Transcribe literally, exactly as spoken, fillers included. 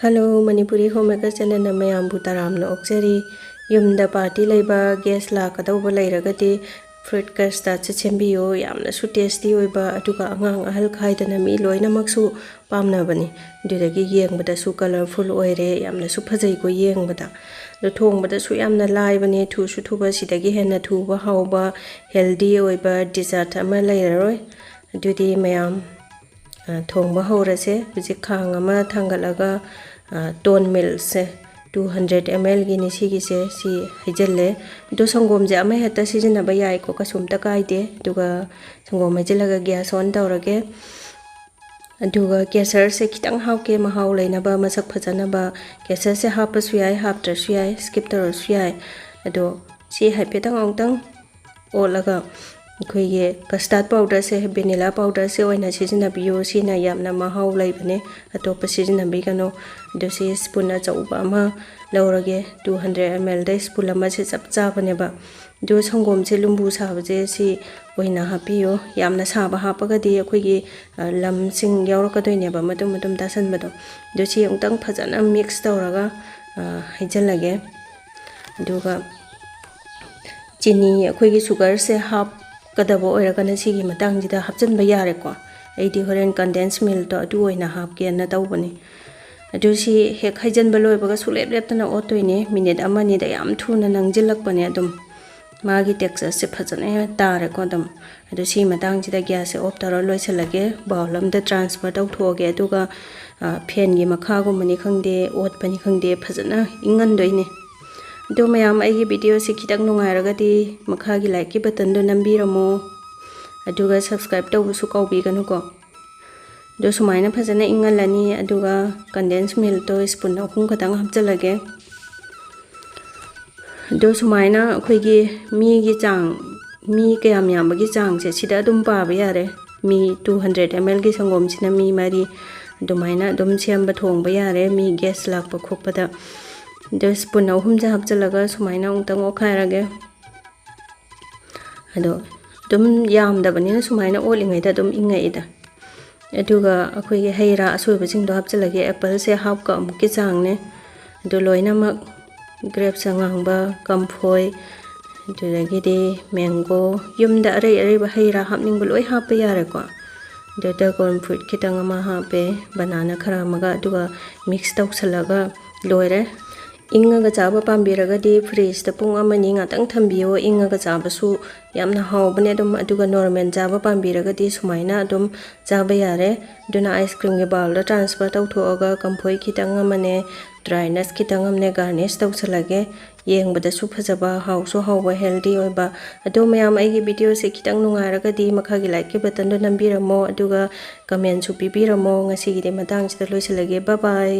Hello, Manipuri Homemaker channelꯅ ꯃꯌꯥꯝꯕꯨ ꯇꯔꯥꯝꯅ ꯑꯣꯛꯆꯔꯤ꯫ ꯌꯨꯝꯗ party ꯂꯩꯕ, guest ꯂꯥꯛꯀꯗꯧꯕ ꯂꯩꯔꯒꯗꯤ fruit custardꯁꯦ ꯁꯦꯝꯕꯤꯌꯨ꯫ ꯌꯥꯝꯅꯁꯨ tasty ꯑꯣꯏꯕ, ꯑꯗꯨꯒ ꯑꯉꯥꯡ ꯑꯍꯜ ꯈꯥꯏꯗꯅ ꯃꯤ ꯂꯣꯏꯅꯃꯛꯁꯨ ꯄꯥꯝꯅꯕꯅꯤ꯫ ꯑꯗꯨꯗꯒꯤ ꯌꯦꯡꯕꯗꯁꯨ colourful ꯑꯣꯏꯔꯦ, ꯌꯥꯝꯅꯁꯨ ꯐꯖꯩꯀꯣ ꯌꯦꯡꯕꯗ꯫ ꯑꯗꯨ ꯊꯣꯡꯕꯗꯁꯨ ꯌꯥꯝꯅ ꯂꯥꯏꯕꯅꯦ, ꯊꯨꯁꯨ ꯊꯨꯕ, ꯁꯤꯗꯒꯤ ꯍꯦꯟꯅ ꯊꯨꯕ, ꯍꯥꯎꯕ, healthy ꯑꯣꯏꯕ dessert ꯑꯃ ꯂꯩꯔꯔꯣꯏ꯫ ꯑꯗꯨꯗꯤ ꯃꯌꯥꯝ, ꯑ, ꯊꯣꯡꯕ ꯍꯧꯔꯁꯦ꯫ ꯍꯧꯖꯤꯛ ꯈꯥꯡ ꯑꯃ ꯊꯥꯡꯒꯠꯂꯒ, ꯑ, tone milkꯁꯦ two hundred mlꯒꯤꯅꯤ ꯁꯤꯒꯤꯁꯦ, ꯁꯤ ꯍꯩꯖꯤꯜꯂꯦ꯫ ꯑꯗꯣ ꯁꯪꯒꯣꯝꯁꯦ ꯑꯃ ꯍꯦꯛꯇ ꯁꯤꯖꯤꯟꯅꯕ ꯌꯥꯏꯀꯣ, ꯀꯩꯁꯨꯝꯇ ꯀꯥꯏꯗꯦ꯫ ꯑꯗꯨꯒ ꯁꯪꯒꯣꯝ ꯍꯩꯖꯤꯜꯂꯒ gas on ꯇꯧꯔꯒꯦ꯫ ꯑꯗꯨꯒ ꯀꯦꯁꯔꯁꯦ ꯈꯤꯇꯪ ꯍꯥꯞꯀꯦ, ꯃꯍꯥꯎ ꯂꯩꯅꯕ, ꯃꯁꯛ ꯐꯖꯅꯕ꯫ ꯀꯦꯁꯔꯁꯦ ꯍꯥꯞꯄꯁꯨ ꯌꯥꯏ, ꯍꯥꯞꯇ꯭ꯔꯁꯨ ꯌꯥꯏ, skip ꯇꯧꯔꯁꯨ ꯌꯥꯏ꯫ ꯑꯗꯣ ꯁꯤ ꯍꯥꯏꯐꯦꯠꯇꯪ ꯑꯃꯨꯛꯇꯪ ꯑꯣꯠꯂꯒ, ꯑꯩꯈꯣꯏꯒꯤ custard powderꯁꯦ, vanilla powderꯁꯦ ꯑꯣꯏꯅ ꯁꯤꯖꯤꯟꯅꯕꯤꯌꯨ꯫ ꯁꯤꯅ ꯌꯥꯝꯅ ꯃꯍꯥꯎ ꯂꯩꯕꯅꯦ, ꯑꯇꯣꯞꯄ ꯁꯤꯖꯤꯟꯅꯕꯤꯒꯅꯨ꯫ ꯑꯗꯣ ꯁꯤ spoon ꯑꯆꯧꯕ ꯑꯃ ꯂꯧꯔꯒꯦ, two hundred mlꯗ spoon ꯑꯃꯁꯦ ꯆꯞ ꯆꯥꯕꯅꯦꯕ꯫ ꯑꯗꯣ ꯁꯪꯒꯣꯝꯁꯦ ꯂꯨꯝꯕꯨ ꯁꯥꯕꯁꯦ ꯁꯤ ꯑꯣꯏꯅ ꯍꯥꯞꯄꯤꯌꯣ꯫ ꯌꯥꯝꯅ ꯁꯥꯕ ꯍꯥꯞꯄꯒꯗꯤ ꯑꯩꯈꯣꯏꯒꯤ, ꯑ, ꯂꯝꯁꯤꯡ ꯌꯥꯎꯔꯛꯀꯗꯣꯏꯅꯦꯕ, ꯃꯇꯨꯝ ꯃꯇꯨꯝ ꯇꯥꯁꯟꯕꯗꯣ꯫ ꯑꯗꯣ ꯁꯤ ꯑꯃꯨꯛꯇꯪ ꯐꯖꯅ mix ꯇꯧꯔꯒ, ꯑ, ꯍꯩꯖꯤꯜꯂꯒꯦ꯫ ꯑꯗꯨꯒ ꯆꯤꯅꯤ, ꯑꯩꯈꯣꯏꯒꯤ sugarꯁꯦ ꯍꯥꯞꯀꯗꯕ ꯑꯣꯏꯔꯒꯅ ꯁꯤꯒꯤ ꯃꯇꯥꯡꯁꯤꯗ ꯍꯥꯞꯆꯤꯟꯕ ꯌꯥꯔꯦꯀꯣ꯫ ꯑꯩꯗꯤ ꯍꯣꯔꯦꯟ condense milkꯇꯣ ꯑꯗꯨ ꯑꯣꯏꯅ ꯍꯥꯞꯀꯦꯅ ꯇꯧꯕꯅꯤ꯫ ꯑꯗꯨ ꯁꯤ ꯍꯦꯛ ꯍꯩꯖꯤꯟꯕ ꯂꯣꯏꯕꯒ ꯁꯨꯛꯂꯦꯞ ꯂꯦꯞꯇꯅ ꯑꯣꯠꯇꯣꯏꯅꯦ꯫ Minute ꯑꯃ ꯑꯅꯤꯗ ꯌꯥꯝ ꯊꯨꯅ ꯅꯪꯁꯤꯜꯂꯛꯄꯅꯦ ꯑꯗꯨꯝ꯫ ꯃꯥꯒꯤ textureꯁꯦ ꯐꯖꯅ ꯇꯥꯔꯦꯀꯣ ꯑꯗꯨꯝ꯫ ꯑꯗꯨ ꯁꯤ ꯃꯇꯥꯡꯁꯤꯗ gasꯁꯦ off ꯇꯧꯔ ꯂꯣꯏꯁꯤꯜꯂꯒꯦ꯫ Bowl ꯑꯝꯗ transfer ꯇꯧꯊꯣꯛꯑꯒꯦ꯫ ꯑꯗꯨꯒ, ꯑ, fanꯒꯤ ꯃꯈꯥꯒꯨꯝꯕꯅꯤ ꯈꯪꯗꯦ, ꯑꯣꯠꯄꯅꯤ ꯈꯪꯗꯦ, ꯐꯖꯅ ꯏꯪꯍꯟꯗꯣꯏꯅꯦ꯫ ꯑꯗꯣ ꯃꯌꯥꯝ, ꯑꯩꯒꯤ videoꯁꯤ ꯈꯤꯇꯪ ꯅꯨꯡꯉꯥꯏꯔꯒꯗꯤ ꯃꯈꯥꯒꯤ likeꯀꯤ buttonꯗꯣ ꯅꯝꯕꯤꯔꯝꯃꯣ꯫ ꯑꯗꯨꯒ subscribe ꯇꯧꯕꯁꯨ ꯀꯥꯎꯕꯤꯒꯅꯨꯀꯣ꯫ ꯑꯗꯣ ꯁꯨꯃꯥꯏꯅ ꯐꯖꯅ ꯏꯪꯍꯜꯂꯅꯤ꯫ ꯑꯗꯨꯒ condense milkꯇꯣ spoon ꯑꯍꯨꯝ ꯈꯛꯇꯪ ꯍꯥꯞꯆꯤꯜꯂꯒꯦ꯫ ꯑꯗꯣ ꯁꯨꯃꯥꯏꯅ ꯑꯩꯈꯣꯏꯒꯤ ꯃꯤꯒꯤ ꯆꯥꯡ, ꯃꯤ ꯀꯌꯥꯝ ꯌꯥꯝꯕꯒꯤ ꯆꯥꯡꯁꯦ ꯁꯤꯗ ꯑꯗꯨꯝ ꯄꯥꯕ ꯌꯥꯔꯦ꯫ ꯃꯤ two hundred mlꯒꯤ ꯁꯪꯒꯣꯝꯁꯤꯅ ꯃꯤ ꯃꯔꯤ, ꯑꯗꯨꯃꯥꯏꯅ ꯑꯗꯨꯝ ꯁꯦꯝꯕ ꯊꯣꯡꯕ ꯌꯥꯔꯦ, ꯃꯤ guest ꯂꯥꯛꯄ ꯈꯣꯠꯄꯗ꯫ ꯑꯗꯣ spoon ꯑꯍꯨꯝꯁꯦ ꯍꯥꯞꯆꯤꯜꯂꯒ ꯁꯨꯃꯥꯏꯅ ꯑꯃꯨꯛꯇꯪ ꯑꯣꯠꯈꯥꯏꯔꯒꯦ꯫ ꯑꯗꯣ ꯑꯗꯨꯝ ꯌꯥꯝꯗꯕꯅꯤꯅ ꯁꯨꯃꯥꯏꯅ ꯑꯣꯠꯂꯤꯉꯩꯗ ꯑꯗꯨꯝ ꯏꯪꯉꯛꯏꯗ꯫ ꯑꯗꯨꯒ ꯑꯩꯈꯣꯏꯒꯤ ꯍꯩ ꯔꯥ ꯑꯁꯣꯏꯕꯁꯤꯡꯗꯣ ꯍꯥꯞꯆꯤꯜꯂꯒꯦ꯫ ꯑꯦꯄꯜꯁꯦ ꯍꯥꯐ ꯀꯞꯃꯨꯛꯀꯤ ꯆꯥꯡꯅꯦ꯫ ꯑꯗꯨ ꯂꯣꯏꯅꯃꯛ, ꯒ꯭ꯔꯦꯞꯁ ꯑꯉꯥꯡꯕ, ꯀꯝꯐꯣꯏ, ꯑꯗꯨꯗꯒꯤꯗꯤ ꯃꯦꯡꯒꯣ, ꯌꯨꯝꯗ ꯑꯔꯩ ꯑꯔꯩꯕ ꯍꯩ ꯔꯥ ꯍꯥꯞꯅꯤꯡꯕ ꯂꯣꯏ ꯍꯥꯞꯄ ꯌꯥꯔꯦꯀꯣ꯫ ꯑꯗꯨ ꯗ꯭ꯔꯥꯒꯣꯟ ꯐ꯭ꯔꯨꯏꯠ ꯈꯤꯇꯪ ꯑꯃ ꯍꯥꯞꯄꯦ, ꯕꯅꯥꯅꯥ ꯈꯔ ꯑꯃꯒ, ꯑꯗꯨꯒ ꯃꯤꯛꯁ ꯇꯧꯁꯜꯂꯒ ꯂꯣꯏꯔꯦ꯫ ꯏꯪꯉꯒ ꯆꯥꯕ ꯄꯥꯝꯕꯤꯔꯒꯗꯤ ꯐ꯭ꯔꯤꯖꯇ ꯄꯨꯡ ꯑꯃ ꯑꯅꯤ ꯉꯥꯛꯇꯪ ꯊꯝꯕꯤꯌꯣ, ꯏꯪꯉꯒ ꯆꯥꯕꯁꯨ ꯌꯥꯝꯅ ꯍꯥꯎꯕꯅꯦ ꯑꯗꯨꯝ꯫ ꯑꯗꯨꯒ ꯅꯣꯔꯃꯦꯜ ꯆꯥꯕ ꯄꯥꯝꯕꯤꯔꯒꯗꯤ ꯁꯨꯃꯥꯏꯅ ꯑꯗꯨꯝ ꯆꯥꯕ ꯌꯥꯔꯦ꯫ ꯑꯗꯨꯅ ꯑꯥꯏꯁ ꯀ꯭ꯔꯤꯝꯒꯤ ꯕꯥꯎꯜꯗ ꯇ꯭ꯔꯥꯟꯁꯐꯔ ꯇꯧꯊꯣꯛꯑꯒ ꯀꯝꯐꯣꯏ ꯈꯤꯇꯪ ꯑꯃꯅꯦ, ꯗ꯭ꯔꯥꯏ ꯅꯠꯁ ꯈꯤꯇꯪ ꯑꯃꯅꯦ ꯒꯥꯔꯅꯤꯁ ꯇꯧꯁꯜꯂꯒꯦ꯫ ꯌꯦꯡꯕꯗꯁꯨ ꯐꯖꯕ, ꯍꯥꯎꯁꯨ ꯍꯥꯎꯕ, ꯍꯦꯜꯗꯤ ꯑꯣꯏꯕ꯫ ꯑꯗꯣ ꯃꯌꯥꯝ, ꯑꯩꯒꯤ ꯚꯤꯗꯤꯑꯣꯁꯦ ꯈꯤꯇꯪ ꯅꯨꯡꯉꯥꯏꯔꯒꯗꯤ ꯃꯈꯥꯒꯤ ꯂꯥꯏꯛꯀꯤ ꯕꯇꯟꯗꯣ ꯅꯝꯕꯤꯔꯝꯃꯣ, ꯑꯗꯨꯒ ꯀꯃꯦꯟꯁꯨ ꯄꯤꯕꯤꯔꯝꯃꯣ꯫ ꯉꯁꯤꯒꯤꯗꯤ ꯃꯇꯥꯡꯁꯤꯗ ꯂꯣꯏꯁꯤꯜꯂꯒꯦ꯫ ꯕꯥꯏ ꯕꯥꯏ꯫